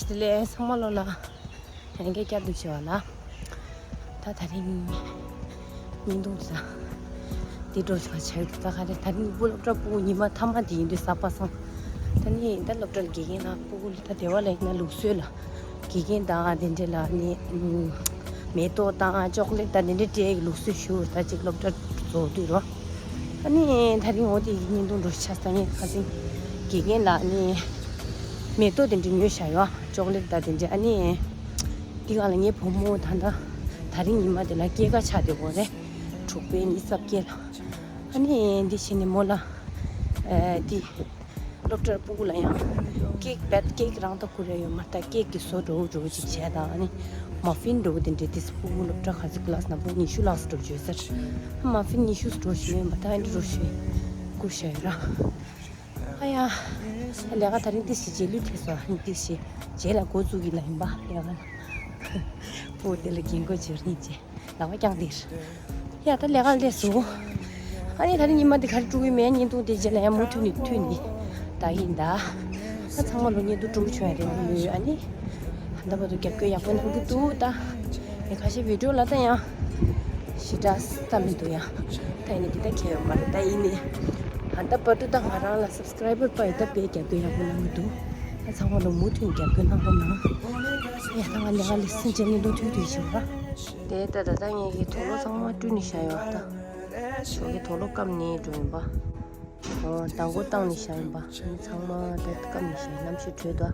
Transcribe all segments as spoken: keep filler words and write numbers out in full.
དེ་ལས་ཚང་མ་ལོ་ལ་ཡང་བསྐྱར་བསྐྱར་དུ་བྱེད་པ་ལ། ད་དེ་རིང་བརྙན་ཐུང་ཟ་འདི་འགྲོ་ཆ་ཆ་ཡོད་ད། ག་རེ་དེ་རིང་སྤུ་སློབ་གྲྭ་སྤུ་གུ་ཉི་མ་མཐའ་མ་དེ་ཡིན་དུས་གཟའ་པ་སངས། ད་ནི་ད་སློབ་གྲྭ་ལ་དགེ་རྒན་ལ་སྤུ་གུ་ལ་ད་དེ་བ་ལ་ཡིན་ན་ལུགས་སྲོལ་ལ་དགེ་རྒན་དང་དེ་འདྲ་ལ་ནི་མེ་ཏོག་དང་ཅོག་ལེ་ཊི་དང་དེ་འདྲ་སྤྲད་ལུགས་སྲོལ་ཞུ་ད་ཅིག་སློབ་གྲྭ་རྫོགས་དུས་རོ། ཨ་ནི་དེ་རིང་འོ་དེ་ཡི་བརྙན་ཐུང་འགྲོ་ཆ་ས་ངས་ཁ་སང་དགེ་རྒན་ལ་ནི་མེ་ཏོག་དེ་འདྲ་ཉོས་བཞག་ཡོད། ཅོག་ལེ་ཊི་དང་དེ་འདྲ། ཨ་ནི་འདི་ག་ལ་ངའི་བུ་མོ་ད་ལྟ་དེ་རིང་ཉི་མ་དེ་ལ་སྐྱེས་སྐར་ཆགས་བསྡད་ཡོད་རེད། དྲུག་པའི་ཉི་ཤུ་རྩ་བརྒྱད་ལ། ཨ་ནི་འདི་བྱས་ནས་མོ་ལ་ཨ་འདི་སློབ་གྲྭར་སྤུ་གུ་ལ་ཡང་ཀེག་བེད་ཀེག་རང་ད་ཁུར་རེ་ཡོད་མ་ད་ཀེག་གི་བཟོ་འགྲོ་འགྲོ་ཅིག་བྱས་དང་། ཨ་ནི་མ་ཕིན་འགྲོ་དེ་འདྲ་དེ་སྤུ་གུ་སློབ་གྲྭ་ག་ཚོད་ཀི་ལ་སི་ནང་སྤུ་གུ་ཉི་ཤུ་ལྷག་ཙམ་འགྲོ་བརྗོད་ཟེར། མ་ཕིན་ཉི་ཤུ་འགྲོ་ཞུ་ཡོད་མ་ད་ཨ་འདྲ་འགྲོ་ཞུ་ཡོད་ཀུ་ཤ་ཡོད་ར། ཨ་ཡ། ལས་ཀ་དེ་རིང་ཏི་ཞིག་རྗེས་ལུས་ཐེབས་སོང་། ཨ་ནི་ཏི་ཞིག་རྗེས་ལ་འགོ་བཙུགས་ཀྱི་ལ་ཡིན་པ་ལས་ཀ་ལ། སྤུ་གུ་དེ་ལ་རྒན་གོག་བྱེད་རིན་ཅེ། ལག་པ་བརྐྱངས་ཏེ། ཡ་ད་ལས་ཀ་ལས་སུ། ཨ་ནི་ད་ནི་ཉི་མ་འདི་ག་རེ་དཀྲུག་གི་མེད། བརྙན་ཐུང་དེ་རྗེས་ལ་ཡང་མུ་མཐུད་ནས་མཐུད་ནས་ད་ཡིན་ད། ད་ཚང་མ་ལོ་བརྙན་ཐུང་དཀྲུག་བྱུང་ཡ་རེད་མོད། ཨ་ནི་ད་བར་དུ་རྒྱབ་སྐྱོར་ཡག་པོ་གནང་གི་འདུག་ད། ངས་ཁ་ཤས་བི་ཌིའོ་ལ་ད་ཡང་ཞེ་དྲག་ལྟ་མི་འདུག་ཡ། ད་ཡིན་ནི་འདི་ད་གལ་ཡོད་མ་རེད། ད་ཡིན་ནི་ད་ལྟ་བར་དུ་ད་ང་རང་ལ་སབ་སི་ཀ་རའི་བར་པ་ཡི་ད་དཔེ་རྒྱབ་སྐྱོར་ཡག་པོ་གནང་གི་འདུག་ད་ཚང་མ་ལོ་མུ་མཐུད་ནས་རྒྱབ་སྐྱོར་གནང་རོགས་གནང་། ཡ་ད་ང་ལས་ཀ་ལས་སེམས་ཅན་གླིང་དུ་ཐུག་དུས་ཞུ་བ། དེ་ལྟ་ད་ལྟ་ངེད་ཀྱི་དུག་ལོག་ཚང་མ་བཀྲུས་ནས་བཞག་ཡོད་ད། ཞོགས་ཀྱི་དུག་ལོག་སྐམ་ནས་འགྲོ་ཡིན་པ། ཨོ་མདང་དགོང་བཏང་ནས་བཞག་ཡིན་པ། ཚང་མ་ད་སྐམ་ནས་བཞག་ཡིན། གནམ་གཤིས་དྲོད་དོ།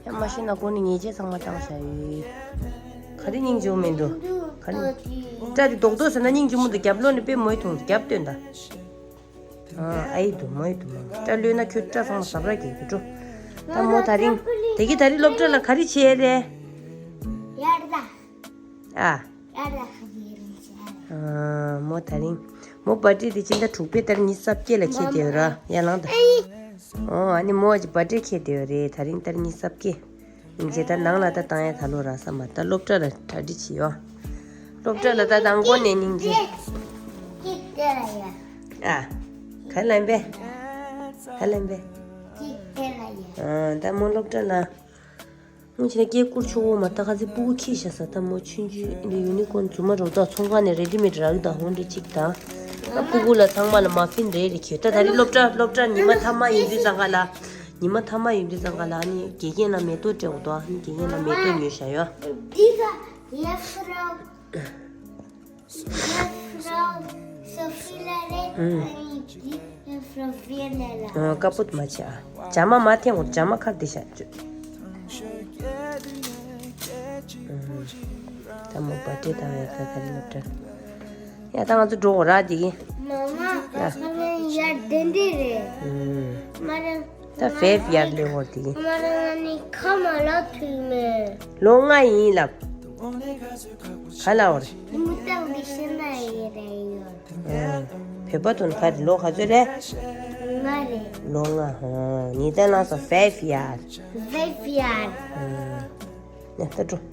ཡང་མ་ཤེས་ན་སྒོ་ནས་ཉལ་ཆས་ཚང་མ་བཏང་བཞག་ཡོད། ག་རེ་སྙིང་རྗེ་མི་འདུག་ག་རེ། སྐྲ་དེ་རྡོག་རྡོག་ཟེར་ན་སྙིང་རྗེ་མོ་འདུག་རྒྱབ་ལོགས་ནས་དཔེ་མོའི་མཐོང་རྒྱབ་སྟོན་ད། ཨ་ཨེ་འདུག་མོའི་འདུག་མོ་སྐྲ་ལོས་ན་ཁྱོད་སྐྲ་ཚང་མ་ཟབ་ར་གྱིས་ཀྱི་འགྲོ། ད་མོ་དེ་རིང་དེ་གི་དེ་རིང་སློབ་གྲྭ་ལ་ག་རེ་བྱས་རེད། ཡར་ལ། ཨ། ཡར་ལ་ཁ་ཡེ་རིང་བྱས། ཨ་མོ་དེ་རིང་མོ་བར་ཐི་ཌེ་དེ་སྤྱི་ཟླ་དྲུག་པའི་ཏ་རིག་ཉི་ཤུ་རྩ་བརྒྱད་ལ་འཁེལ་བསྡད་ཡོད་ར་ཡར་ལངས་ད། ཨོ་ཨ་ནི་མོ་གི་བར་ཐི་ཌེ་འཁེལ་བསྡད་ཡོད་རེད། དེ་རིང་ཏ་རིག་ཉི་ཤུ་རྩ་བརྒྱད། ཡིན་གྱི་ད་ནང་ལ་ད་བཏང་ཡ་ད་ལོ་རག་ས་མ། ད་སློབ་གྲྭ་ལ་གྲ་སྒྲིག་བྱེད་ཡོད། སློབ་གྲྭ་ལ་ད་དང་པོ་ནས་སྙིང་རྗེ། ཨ། ག་ལ་ཡིན་པས། ག་ལ་ཡིན་པས། ཨ་ད་མོ་སློབ་གྲྭ་ལ། སྔོན་ཆད་སྐད་བསྐུར་ཆོག་གོ་མ། ད་ག་ཚོད་སྤུ་གུ་ཁྱི་ཤ་ས་ད་མོ་ཆུང་ཆུང་འདི་ཡུ་ནི་ཀོན་རྫུན་མ་རོགས་ད་ཚོང་ཁང་ནས་རེ་ཌི་མེད་རག་གི་ད་ཧོན་འདྲེ་གཅིག་དང་། ད་སྤུ་གུ་ལ་ཚང་མ་ལ་མ་ཕིན་རེ་རེ་ཁྱེར། ད་ད་རེས་སློབ་གྲྭ་སློབ་གྲྭ་ཉི་མ་མཐའ་མ་ཡིན་དུས་ཙང་ཁ་ལ། ཉི་མ་མཐའ་མ་ཡིན་དུས་ཙང་ཁ་ལ་ཨ་ནི་དགེ་རྒན་ལ་མེ་ཏོག་སྤྲད་འོ་དོ། ཨ་ནི་དགེ་རྒན་ལ་མེ་ཏོག་ཉོས་བཞག་ཡོད། Diese Jungfrau Frau Sophie ལ་རེད། ཨང་། ཨ་ནི་འདི་Frau Werner ལ། ཨང་། དཀར་པོ་དུ་མ་བྱེད་ཨ། ཇ་མ་མ་འཐེན་འོ། ཇ་མ་ཁར་དེ་བཞག་བཅུག་ཨང་། ད་མོ་བར་ཐི་ཌེ་བཏང་ཡ་ད་ད་རེས་སློབ་གྲྭ། ཡ་ད་ང་ཚོ་འགྲོ་འོ་ར་དེ་གི། མ་མ། ཡ། ང་ཡར་དེ་འདྲ་རེད། ཨང་། མ་རེད། ད་ཕེབ་ཡར་ལེ་འོ་དེ་གི། མ་རེད། ང་ནི་ཁ་མ་ལ་ཐུག་མེད། ལོ་ལྔ་ཡིན་ལབ། ག་ལ་འོ་རེད། མུ་ཏང་གི་ཤི་ན་ཡེ་རེ་ཡོད། ཨ། བོད་པ་དོན་ཁ་རེ་ལོ་ག་ཚོད་རེད། ལྔ་རེད། ལོ་ལྔ། ཧོ། ངེས་གཏན་ལ་སོ་ཕེབ་ཡར། ཕེབ་ཡར། ཨ། ཡ་ད་འགྲོ།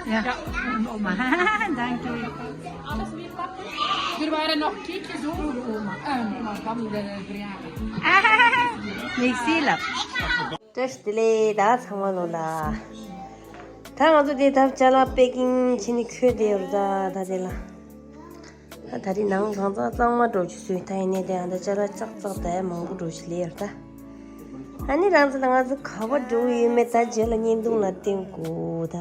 Ja, Oma. Danke. Wir waren noch Kiki so, Oma. Ähm, Oma, Mami, der Brianna. Merci, love. བཀྲ་ཤིས་བདེ་ལེགས། ད་ཚང་མ་ལོ་ལ། ད་ང་ཚོ་དེ་ད་ཅ་ལག་པེ་ཀིང་བྱས་ནས་འཁྱེར་བསྡད་ཡོད་རེད། ད་ད་དེ་ལ། ད་ད་རེས་ནང་གང་ཚང་གཙང་མ་འགྲོ་ཆུ་སོས་ད་ཡིན་ནས་དེ་ཡང་ད་ཅ་ལག་ཅག་ཙག་ད་ཡ་མང་པོ་འགྲོ་ཆུ་ལེ་ཡར་ད། ཨ་ནི་རང་ཚོ་ལ་ང་ཚོ་ག་བ་འགྲོ་ཡོད་མེད་ད་རྗེས་ལ་བརྙན་ཐུང་ལ་བསྟན་དགོས་ད།